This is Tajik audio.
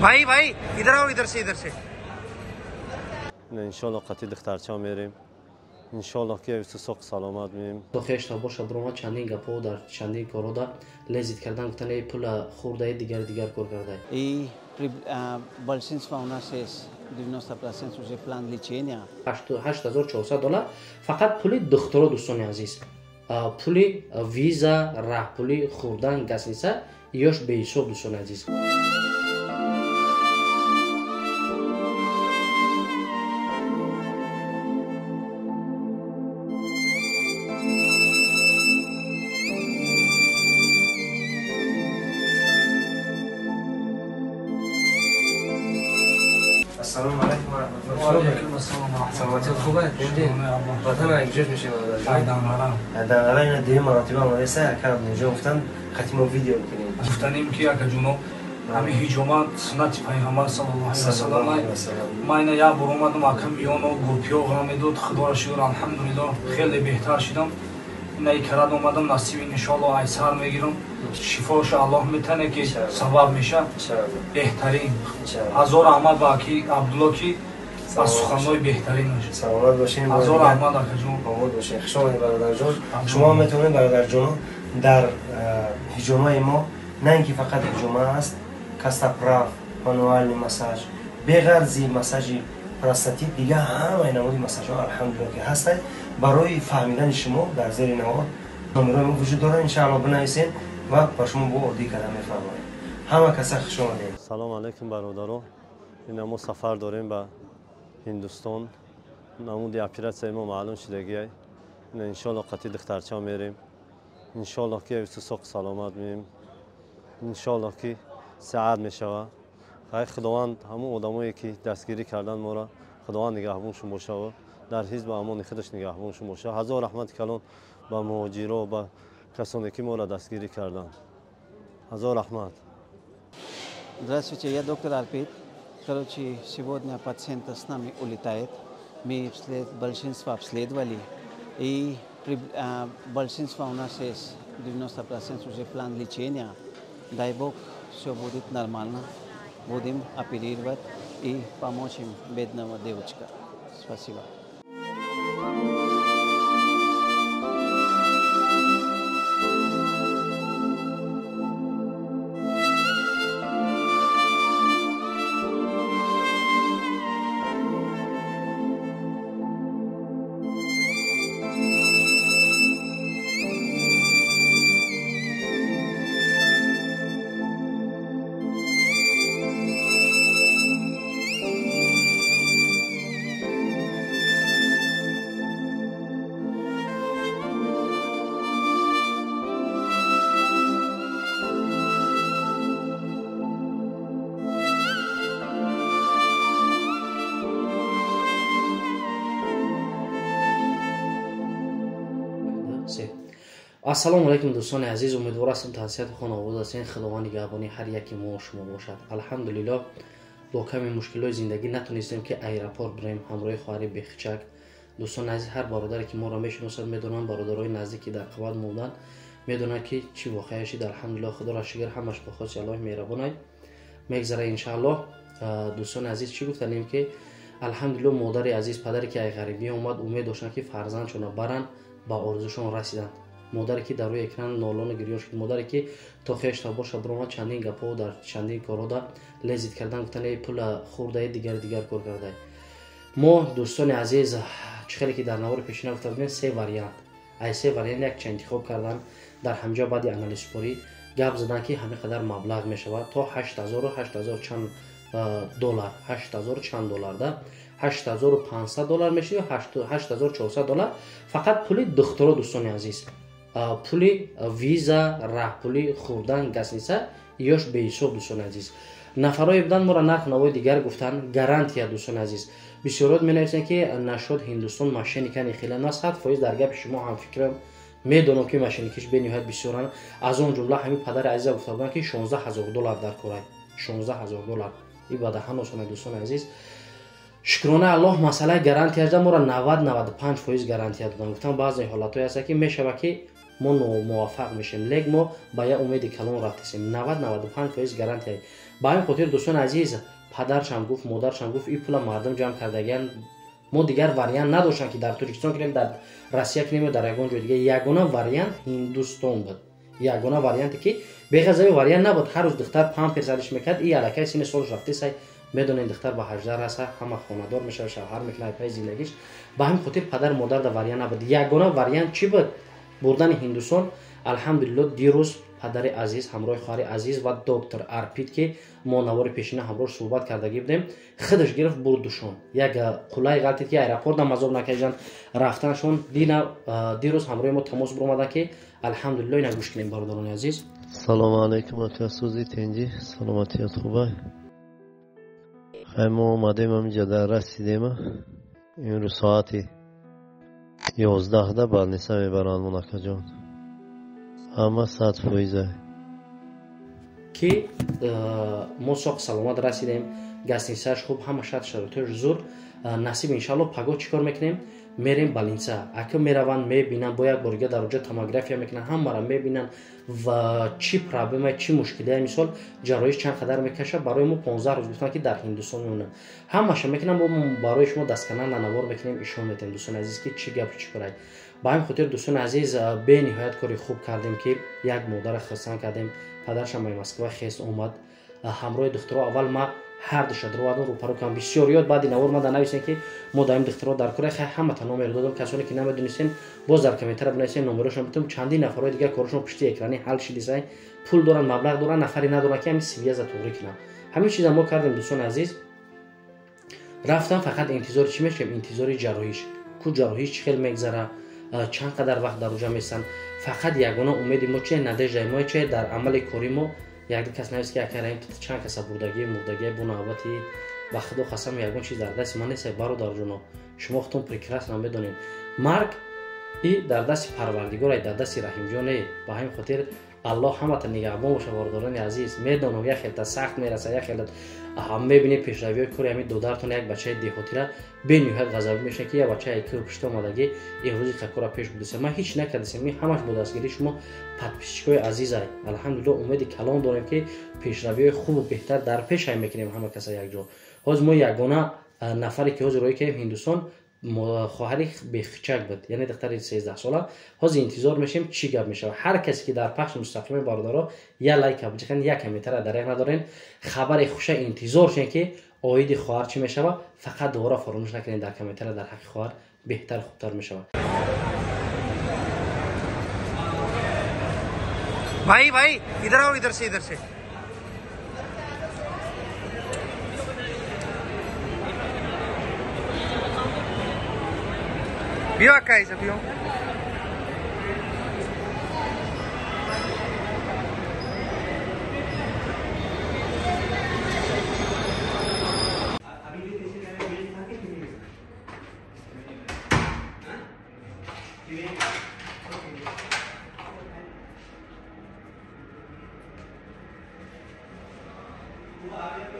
भाई भाई इधर आओ, इधर से इधर से। Иншоаллоҳ қати духтарча мерем. Иншоаллоҳ ки соқ саломат меем. То хешта боша биромад, чандин гапҳо дар чандин корҳода лезит кардан, гуфтан эй пула хурдаи, дигар дигар кор кардай. И большинство у нас есть 90% уже план лечения. 8400 доллар фақат пули духтуро, дӯстони азиз, пули виза, раҳпули, хурдан, гостиница ёш беҳисоб, дӯстони азиз. السلام علیکم و رحمت الله و علیکم السلام و رحمت الله. خوبه؟ وطن اگجوش میشه برادر دمرم. دمرم اینا دیگه مراتب آماده سه کردم اینجا گفتن ختم ویدیو کنیم. گفتنیم که اگه جونو همین هجومات سنت پیغمبر صلی الله علیه و سلم ما اینا یا برآمدم اکم یونو گوپیو غمی دود خدا را شکر الحمدلله خیلی بهتر شدم. اینا کرد اومدم نصیب ان شاء الله ایثار میگیرم. شفاش الله میتونه که ثواب میشه بهترین. هزار احمد باکی عبدالله کی از سخنای بهترین باشه. سلامت باشین. هزار احمد آقا جون. آمد باشین. خوش آمدید برادر جان. شما میتونید برادر جان در هجومه ما نه اینکه فقط هجومه است، کاستاپراف، مانوال مساج، بغیر مساج پراستاتیت دیگه همه نمودی مساج ها الحمدلله که هست. برای فهمیدن شما در زیر نوار نمرای ما وجود داره، ان شاء الله بنویسین و با شما با عادی کردن میفرمایید. همه کسا خوش آمدید. سلام علیکم برادران. این ما سفر داریم به هندوستان. نمودی اپراسیون ما معلوم شدگیه. ان شاء الله قتی دخترچا میریم. ان شاء الله که سوق سلامت میم. ان شاء الله که سعادت میشوه. خداوند همون آدمایی که دستگیری کردن ما را خداوند نگهبانشون باشه و در حزب امان خودش نگهبانشون باشه. هزار رحمت کلان به مهاجرا و به کسانی که ما را دستگیری کردن. هزار رحمت. Здравствуйте, я доктор Арпит. Короче, сегодня пациент с нами улетает. Мы большинство обследовали. И большинство у нас есть 90% уже план лечения. Дай Бог, все будет нормально. Будем оперировать и помочь им, бедного девочка. Спасибо. Ассалому алайкум дӯстони азиз, умедвор ҳастам тансиҳати хонавода ҳастед. Худованд нигаҳбони ҳар яки мо шумо бошад. Алҳамдулиллоҳ бо ками мушкилҳои зиндагӣ натонистем ки аэропорт бирем ҳамроҳи хоҳари бехчак. Дӯстони азиз, ҳар бародаре ки моро мешиносад медонанд, бародарои наздик ки дар қабат монданд медонанд ки чӣ воқеа шид. Алҳамдулиллоҳ худоро шукр ҳамаш ба хоси Аллоҳи меҳрабонай мегзара иншааллоҳ. Дӯстони азиз, чӣ гуфтанем ки алҳамдулиллоҳ модари азиз, падаре ки ай ғарибӣ омад, умед доштанд ки фарзандшонро баранд, ба орзушон расиданд. Модаре ки дар рӯи экран нолону гирён шуд, модаре ки то хешта боша биромад, чандин гапҳо дар чандин корҳода лезит кардан, гуфтан эй пула хурдаи, дигар дигар кор кардай. Мо дӯстони азиз, чӣ хеле ки дар навори пешина гуфта будем, се вариант, ай се вариант якча интихоб кардан. Дар ҳамҷо баъди анализсупорӣ гап задан ки ҳамин қадар маблағ мешавад то 8000 8000 чанд доллар, 8000 чанд доллар да 8500 доллар мешавад ё 8400 доллар фақат пули духтуро, дӯстони азиз, пули виза, раҳпули, хурдан, гостиница ёш беҳисоб, дӯстони азиз. Нафарое буданд моро нарх навои дигар гуфтанд, гарантия, дӯстони азиз. Бисёрот менависанд ки нашод Ҳиндустон мошенникани хеле на 100% дар гапи шумо ҳамфикрам, медонам ки мошенникиш бениҳоят бисёранд. Аз он ҷумла ҳамин падари азиза гуфта буданд ки 16000 доллар дар корай, 16000 доллар. И ба даҳан осона, дӯстони азиз. Шукрона Аллоҳ масъалаи гарантияшда моро 90-95% гарантия доданд. Гуфтанд баъзе ҳолатҳое ҳаста ки мешавад ки Мо номуваффақ мешем, лек мо ба як умеди калон рафтесем. 90-95% гарантия. Ба ҳамин хотир, дӯстони азиз, падаршам гуфт, модаршам гуфт, ин пула мардум ҷамъ кардагиян, мо дигар вариант надоштам ки дар Тоҷикистон кунем, дар Россия кунем ё дар ягон ҷои дигар. Ягона вариант Ҳиндустон буд, ягона варианте ки беғазави вариант набуд. Ҳар рӯз духтар памперс алиш мекард, и аллакай сини солш рафтесай, медонед, духтар ба 18 раса, ҳама хонадор мешава, шавҳар мекунад, пай зиндагиш. Ба ҳамин хотир падар модар да вариант набуд. Ягона вариант чӣ буд? Бурдани Ҳиндустон. Алҳамдулилло, дирӯз падари азиз ҳамроҳи хоҳари азиз ва доктор Арпит, ки мо навори пешина ҳамроҳ суҳбат кардагӣ будем, худаш гирифт бурдушон. Як қуллаи ғалтид, ки аэропортам азоб накашиданд рафтанашон. Дирӯз ҳамроҳи мо тамос биромаданд, ки алҳамдулилло. Ина гӯш кунем, бародарони азиз. Салому алайкум, ака, сӯзи тенҷӣ, саломатият хубай? Хай, мо омадем, ҳаминҷа дар расидема. Имрӯз соати 11-да больница мебаранд мон, акаҷон, ҳама 100%. Ки мо соқ саломат расидем, гостиницааш хуб, ҳама шарт шароитош зур. Насиб, иншалло, пагоҳ чӣ кор мекунем? Мерем больница, ака мераванд, мебинанд, бо як борига дар оҷа томография мекунанд, ҳамаро мебинанд ва чӣ проблема, чӣ мушкилия, мисол, ҷарроҳиш чанд қадар мекашад. Барои мо 15 рӯз гуфтанд, ки дар Ҳиндустон мемонанд. Ҳамаша мекунам, мо барои шумо дастканал навор мекунем, ишон метем, дӯстони азиз, ки чӣ гапу чӣ корай. Ба ҳамин хотир, дӯстони азиз, бениҳоят кори хуб кардем, ки як модарро хурсанд кардем. Падарашам ба Москва хест омад ҳамроҳи духтуро. Аввал ма ҳар душа дуровардам, рӯпарӯ кардам. Бисёр ёд баъди навор ма да нависем, ки мо даим духтуро дар кора. Хай, ҳамата номер додам. Касоне ки намедонистен, боз дар комментария бинависен, номерошон битум. Чандин нафарҳои дигар корашон пушти экрани ҳал шидисай, пул доранд, маблағ доранд, нафаре надоранд, ки ҳамин связа туғрӣ кунанд. Ҳамин чиза мо кардем, дӯстони азиз. Рафтам, фақат интизори чӣ мешавем? Интизори ҷарроҳиш ку, ҷарроҳиш чӣ хел мегзара, чанд қадар вақт дар уҷа местанд. Фақат ягона умеди мо че, надеждаи мо че, дар амали кори мо. Як кас навист, ки ака Раҳим, чанд каса бурдагӣ, мурдагӣ, бо навбати. Ба худо қасам, ягон чиз дар дасти ман нест, бародарҷоно, шумо худтон прекрасно медонед, марг и дар дасти Парвардигор, дар дасти Раҳимҷон не. Ба ҳамин хотир Аллоҳ ҳамата нигаҳбон боша, бародарони азиз. Медонам, як хелта сахт мераса, як хелта мебинед пешравиҳои кори ҳамин додаратон, як бачаи деҳотира, бениҳоят ғазабӣ мешавад, ки як бачаи ки пушта омадагӣ имрӯзи какора пеш будеса. Ман ҳеҷ накардасем, ин ҳамаш бо дастгирии шумо, подписчикои азизай. Алҳамдулилло, умеди калон дорем, ки пешравиҳои хубу беҳтар дар пешай мекунем ҳама каса якҷо. Ҳозир мо ягона нафаре ки ҳозир роҳӣ кардем Ҳиндустон, хоҳари бехчак буд, яъне духтари 13 сола. Ҳозир интизор мешем, чӣ гап мешавад. Ҳар касе ки дар пахши мустақими, бародаро, як лайка биҷихан, як комментария дареғ надорен. Хабари хуша интизор шен, ки оиди хоҳар чӣ мешавад. Фақат дуоро фаромӯш накунед дар комментария, дар ҳаққи хоҳар беҳтар, хубтар мешавад. भाई, भाई, इधर आओ, इधर से, इधर से। биё, ака, иза биё।